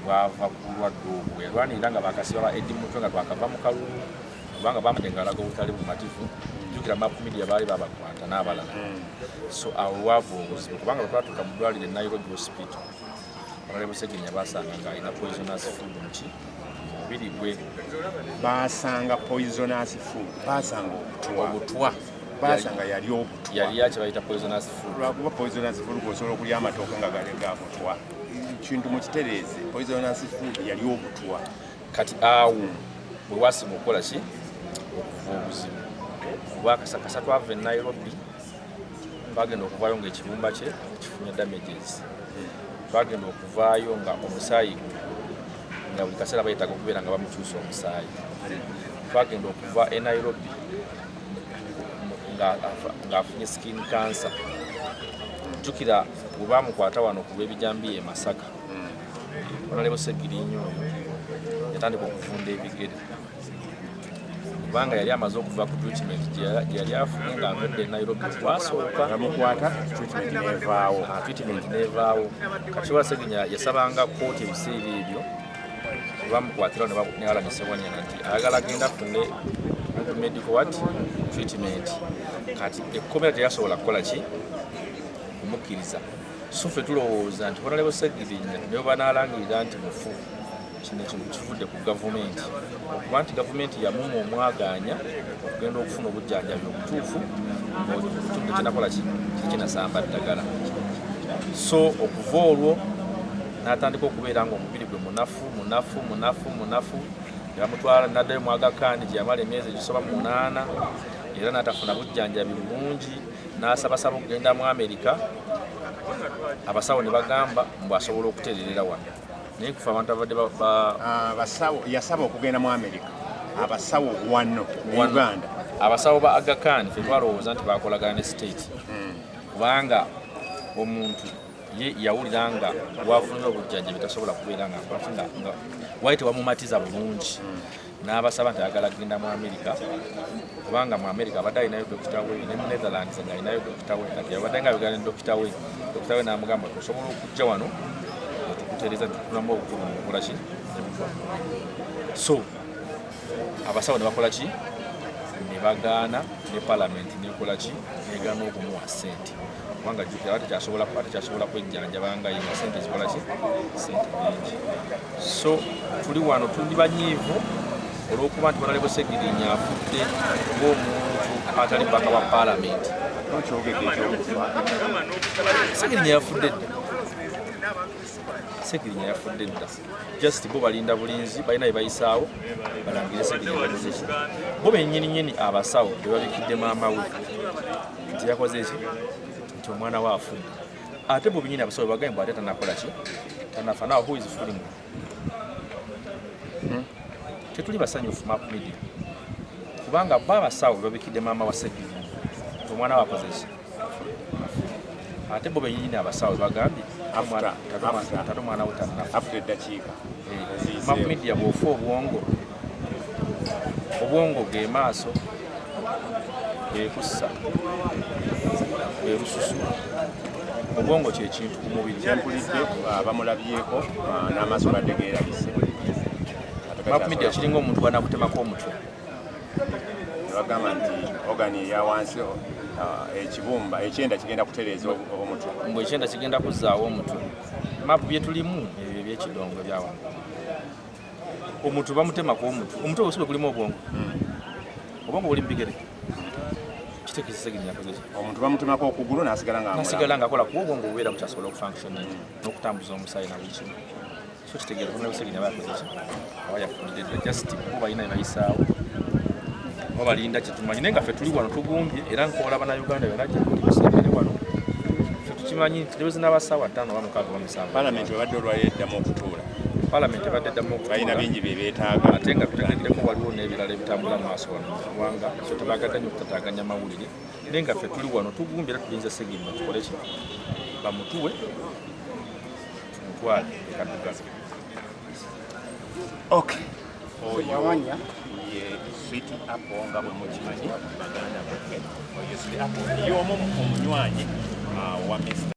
Bwava ku bulwadde obwo yalwanirira nga bakasiba ba Eddie Mutwe nga twakava mu kalulu, kubanga bamadde nga alaga obutali bumativu. Jjukira Map Media baali babakwata n'abalala. So awo waava obuzibu, kubanga bwe twatuuka mu ddwaliro e Nairobi Hospital, Honorable Segirinya basanga ng'alina poisonous food muki mu mubiri gwe. Basanga poisonous food, basanga obutwa. Obutwa. Basanga yali obutwa. Yali yakye bayita poisonous food. Lwakuba poisonous food osobola okulya amatooke nga gali ga butwa. Kintu mukitereeze, poisonous food yali obutwa. Kati awo bwe wasinga okukola ki okuva obuzibu, kuba kasakasa twava e Nairobi, twagenda okuvaayo nga ekibumba kye kifunye damages. Twagenda okuvaayo nga omusaayi gwe nga buli kaseera bayetaaga okubeera nga bamukyusa omusaayi. Twagenda okuva e Nairobi ng'afunye skin cancer. Jjukira bwe bamukwata wano ku lw'ebijambiya e Masaka, Honorable Segirinya oyo yatandika okuvunda ebigere, kubanga yali amaze okuva ku treatment gye yali afunye ng'avudde e Nairobi ogwasooka. Bamukwata, treatment nevaawo. Ah, treatment nevaawo. Kati oba Segirinya yasabanga kooti ebiseera ebyo bamukwatira ne Allan Ssewanyana nti ayagala agenda afune good medical what treatment. Kati ekkomera teyasobola kukola ki kumukkiriza. So ffe tulowooza nti Honorable Segirinya ne bwe banaalangirira nti mufu, kino ekintu kivudde ku gavumenti, okuba nti gavumenti yamuma omwagaanya okugenda okufuna obujjanjabi obutuufu ng'ekitundu kinakola ki tekinasamba ddagala. So okuva olwo n'atandika okubeera ng'omubiri gwe munafu munafu munafu munafu. Ne bamutwala naddayo mu Aga Khan gye yamala emyezi egisoba mu 8, era n'atafuna bujjanjabi bulungi. N'asabasaba okugenda mu Amerika, abasawo ne bagamba mbu asobola okutererera wano, naye kufa abantu abadde Abasawo, yasaba okugenda mu America, abasawo wano mu Wano. Uganda. Abasawo ba Aga Khan fe twalowooza nti bakolagana ne state, kubanga omuntu ye yawulira nga wafunye obujjanjabi tasobola kubeera nga akola nga wali tewamumatiza bulungi, n'abasaba nti ayagala kugenda mu Amerika, kubanga mu Amerika abadde alinayo dokita we, ne mu Netherlands nga alinayo dokita we. Kati abadde nga ayogera ne dokita we, dokita we n'amugamba, "Osobola okujja wano netukutereeza, netukunamu obukugu nebukola ki nebuva." So abasawo ne bakola ki ne bagaana, ne palamenti nekola ki negaana okumuwa ssente, kubanga jjukira ate tekyasobola kwejjanjaba nga ye nga sente zikola ki sente nyingi. So tuli wano tuli banyiivu olw'okuba nti Honorable Segirinya afudde ng'omuntu atali mubaka wa palamenti. Nokyogedde ekyokufa. Segirinya yafudde dda. Segirinya yafudde dda. Just bo balinda bulinzi, balina bye bayisaawo balangire Segirinya bakoze ki. Bo bennyini nyini abasawo be babikidde maama we nti yakoze ki, nti omwana we afudde, ate bo bennyini abasawo bagambye mbu ate tanakola ki, tanafa. Now who is fooling who? Tetuli basanyufu, Map Media, kubanga bo abasawo be babikidde maama wa Segirinya nti omwana we akoze ki, ate bo bennyini abasawo bagambye tate omwana we tannafa. After eddakiika eziyiseewo. Map Media, bw'ofa obwongo, obwongo ge maaso, gekussa erususu, obwongo kyekintu ku mubiri. Kyempulidde, bamulabyeko, n'amaaso gadde geerabise. Map Media, kiringa omuntu bwanakutemako omutwe. Nebagamba nti organ eya wansi, ekibumba ekyenda kigenda kutereeza omutwe. Mbu ekyenda kigenda kuzzaawo omutwe. Map, byetulimu ebyo ebyekidongo ebyawano, omutwe bamutemako omutwe, omutwe gwe gwe gulimu obwongo, obwongo buli mu bigere. Kitegeeza Segirinya yakoze ki? Omuntu bamutemako okugulu n'asigala nga nasigala ngaakola, kuba obwongo bubeera bukyasobola okufunctioning n'okutambuza omusaayi na buli kimu. So kitegeeza kuna Segirinya aba yakoze ki, aba yafundidde dda. Just bo balina bye bayisaawo oba balinda kyetumanyi, naye nga ffe tuli wano tugumbye, era nkoola bannayuganda yonna gye tuli tusembere wano. Ffe tukimanyi nti ne zinaba ssaawa 5 oba 6 oba 7. Palamenti webadde olwaliro eddamu okutuula. Palamenti ebadde eddamu Balina okutuula. bingi bye beetaaga. Ate nga tutegeddeko waliwo n'ebirala ebitambula mu maaso wano mu ggwanga, so tebagadde nnyo okutataaganya mawulire, naye nga ffe tuli wano tugumbye era tulinze Segirinya tukole ki, bamutuwe tumutwale ekaddugala. Okay, oyo ye Sweet Apple nga bwe mukimanyi, baganda baffe. Oyo Sweet Apple y'omu omunywanyi wa Mr.